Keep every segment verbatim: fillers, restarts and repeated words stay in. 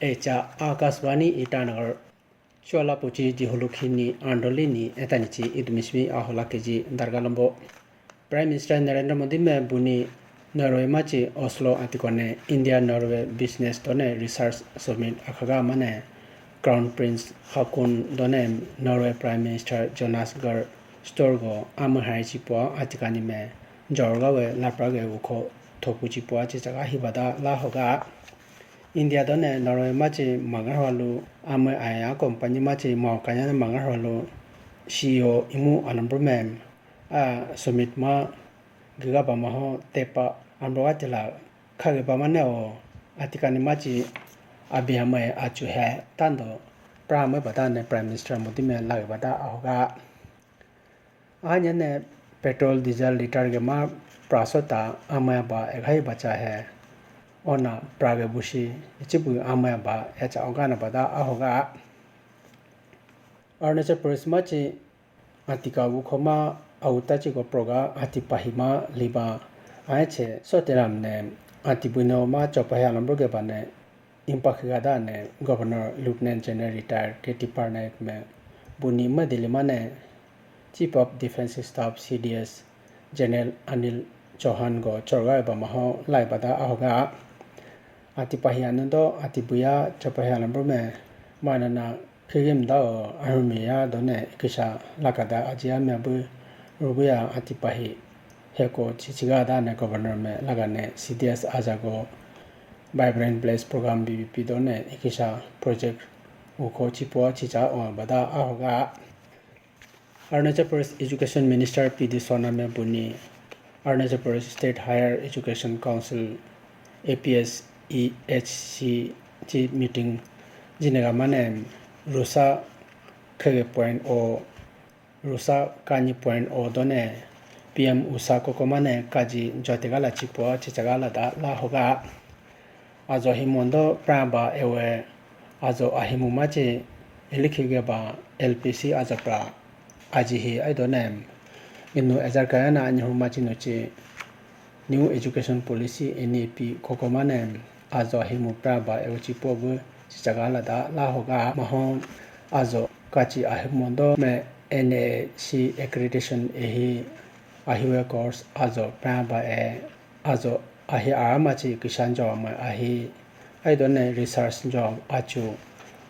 Echa Akashvani Itanagar. Chola puchi jihulukhi ni andoli ni etanichi idumismi ahola keji darga lombo. Prime Minister Narendra Modi me buni Norway machi Oslo atikone India Norway Business done Research Summit akhaga mane Crown Prince Haakon done Norway Prime Minister Jonas Gahr Store go ama hai chipua atikani me jorga we lapra ge ukho thopu chipua chichaga hibada la hoga. India done Norway machi mangar hwalu ama aya company machi mau kanya mangar hwalu C E O imu anambro me a summit ma giga bama ho tepa amro atila khage bama ne o atikani machi abi amai achu he tando pra amai bada ne Prime Minister Modi me lage bada ahoga. Anya ne petrol diesel liter ge ma pra sota amai ba eghai bacha he ona pra ge bushi ichibu amai ba echa ogana bada ahoga. Arunachal Pradesh machi Atika wukhoma auta chiko proga ati pahima liba aiche soteram ne ati buino ma chopahe alambro ge bane impakhiga da ne Governor Lieutenant General Retired K T Parnaik me buni madili mane Chief of Defence Staff C D S General Anil Chauhan go chorga ba maho lai bada ahoga. Ati pahi anundo ati buya chopahe alambro me manana khigim dao army ya done ikisha lakada ajiya me bu rubuya ati pahi heko chichiga da ne Governor me lagane C D S ajago Vibrant Village Program V V P done ikisha project uko chipo chicha o bada ahoga. Arunachal Pradesh Education Minister P D Sona me buni Arunachal Pradesh State Higher Education Council A P S E H C chi meeting jinega mane rusa khege point o rusa kani point o done P M usa koko mane kaji jotegala chipo chichagala da la hoga. Ajo himondo pra ba ewe ajo ahimu machi ilikhi ge ba L P C ajo pra aji hi aido nem. Inu ejar kayana anyihu machi nuchi New Education Policy N E P koko mane ajo ahimu pra ba ewe chipo bu chichaga lada la hoga mahon ajo kachi ahimondo me N A C accreditation ehi ahiwe course ajo pra ba e ajo ahi aramachi kisan jo ma ahi. Aidone research jo achu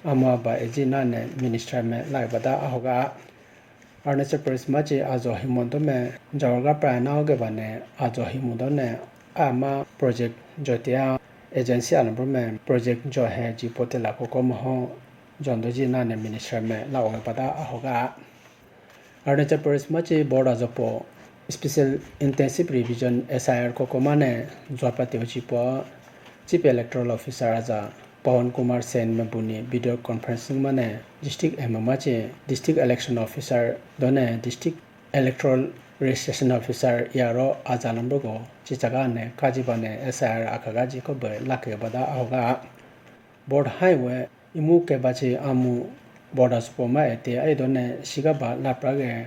ama ba eji nane minister me lai bada ahoga. Arunachal Pradesh machi ajo himondo me jorga prana oge bane ajo himondo ne ama project jotia agency alambro me project jo he ji potela koko moho jondo ji nane minister me la oge bada ahoga. Arunachal Pradesh machi board ajopo Special Intensive Revision S I R koko mane jopate uchipo Chief Electoral Officer aja Pawan Kumar Sen me buni video conferencing mane district M M achi district election officer done district electoral registration officer yaro aja number go chichaga ne kaji bane S I R akaga ji ko be lake bada ahoga. Board highway Imu kebachi amu border supo ma ete aidone sigaba lapra ge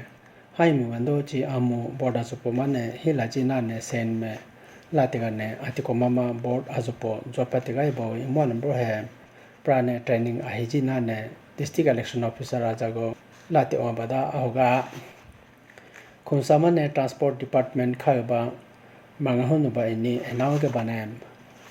haimu wendo chi amu border supo mane hila chi nane sen me late gane atiko mama board ajopo jopa tega ibo imu number he prane training ahiji nane district election officer ajago late o bada ahoga. Khunsa mane Transport Department khayoba mangahunu ba ini announce ke bane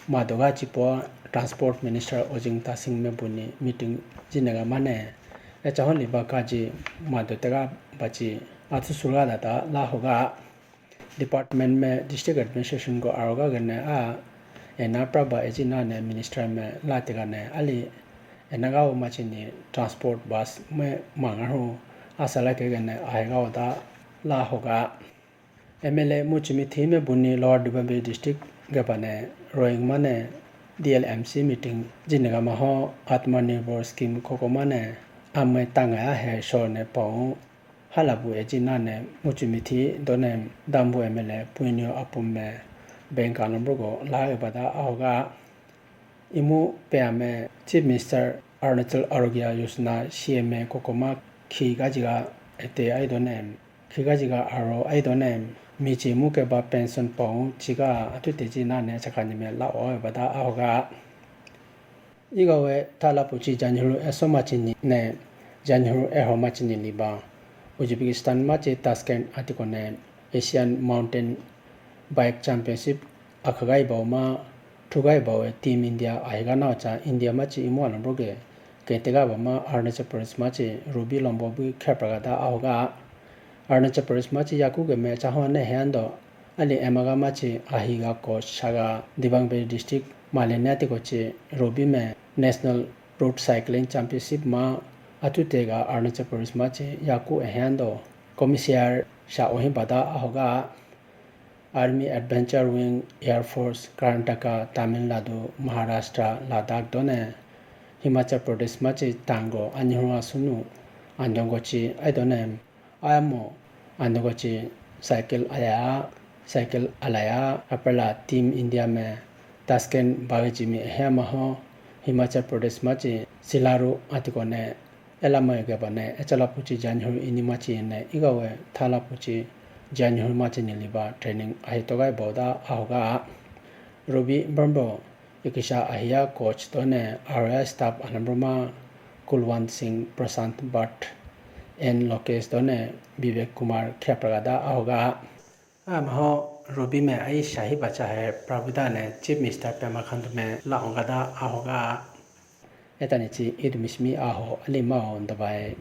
madoga chipo Transport Minister Ojing Tasing me buni meeting jinega mane echahon liba kaji mado tega bachi athu surga data la hoga. Department me District Administration ko aroga gane a ena praba ejina ne Minister me la tegane ali Ena gawo machini transport bus me mangaru asala kegene ahegawo da la hoga. M L A Muchumi Thime buni Lower Dibambi District gabane Roing mane D L M C meeting jinega maho Atmanirbhar scheme koko mane ame tanga ahe shorne pau. Halabu eji nane Muchumi Thi done Dambu M L A Puinyo Apum me bank a number go la ebada ahoga. Imu peyame Chief Minister Arunachal Arogya Yojana, C M A, kokoma khi gajiga ete aidone, khi gajiga aro aidone, michi mu keba pension pau chiga atu teji nane chakani me la o bada ahoga. Igawe thala puchi January eso machini ne January eho machini liba Uzbekistan machi Tashkent atiko ne Asian Mountain Bike Championship akhagai bau ma thugai bau e Team India ahiga naocha India machi imu alambro ke ketega bama Arunachal Pradesh machi Ruby Lombo bu khepraga da ahoga. Arunachal Pradesh machi yaku ke me chaho ne hendo ali emaga machi ahiga coach saga Dibang Valley district Malini atiko chi Ruby me National Road Cycling Championship ma atutega Arunachal Pradesh machi yaku ehendo commissaire sa ohi bada ahoga. Army Adventure Wing, Air Force, Karnataka, Tamil Nadu, Maharashtra, Ladakh done Himachal Pradesh machi tango anihua sunu andongo chi aidone ayamo andongo chi cycle aya cycle alaya apela Team India me Tashkent bagajimi ehema ho Himachal Pradesh machi Silaru atiko ne elama yoge bane echala puchi January ini machi ne igawe thala puchi January machi ni liba training ahi togai boda ahoga. Ruby Brahmbo ikisha ahiya coach done area staff anambroma Kulwant Singh, Prashant Bhatt, N Lokesh done Vivek Kumar khepraga da ahoga. Amaho Ruby me ai shahi bacha hai Prabhuda ne Chief Minister Pema Khandu me la ongada ahoga. Etani chi idu mismi aho alima ho dabai.